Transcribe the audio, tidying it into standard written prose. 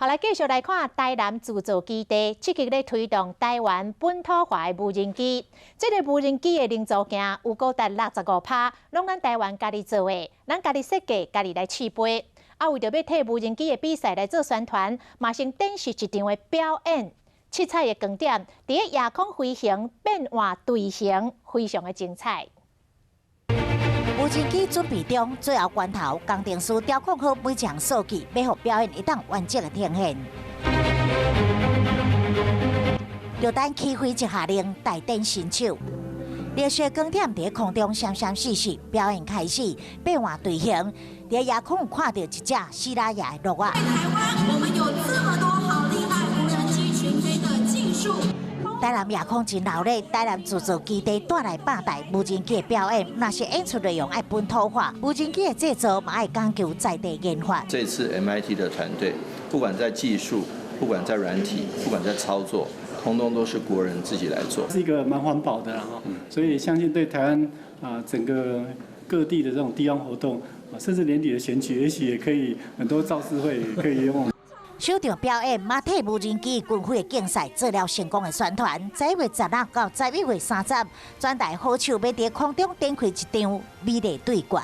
好，來繼續來看台南鑄造基地，積極咧推動台灣本土化的無人機。這个無人機的零組件有高達65%，攏咱台灣家己做的，咱家己設計，家己來試飛。啊，為著欲替無人機的比賽來做宣傳，嘛先展示一場的表演，七彩的光點，佇咧夜空飛行變換隊形，非常的精彩。無人機準備中，最後關頭，工程師調控好每一項數據，欲予表演會當完整的呈現。就等起飛一下令，大展身手。綠色光點佇空中閃閃爍爍，表演開始，變換隊形，佇夜空看著一隻死拉牙的鹿仔。在台灣，我們有這麼多好厲害無人機群飛的技術。台南夜空真鬧熱，台南鑄造基地帶來100台無人機的表演，若是演出內容愛本土化，無人機的製造嘛愛講究在地研發。這次 MIT 的團隊，不管在技術，不管在軟體，不管在操作，通通都是國人自己來做，是一個蠻環保的哈，所以相信對台灣啊整個各地的這種地方活動，甚至年底的選舉，也許也可以很多造勢會也可以用。首場表演嘛替無人機軍飛的競賽做了成功的宣傳。11月16到11月30，全台好手欲佇空中展開一場美麗對決。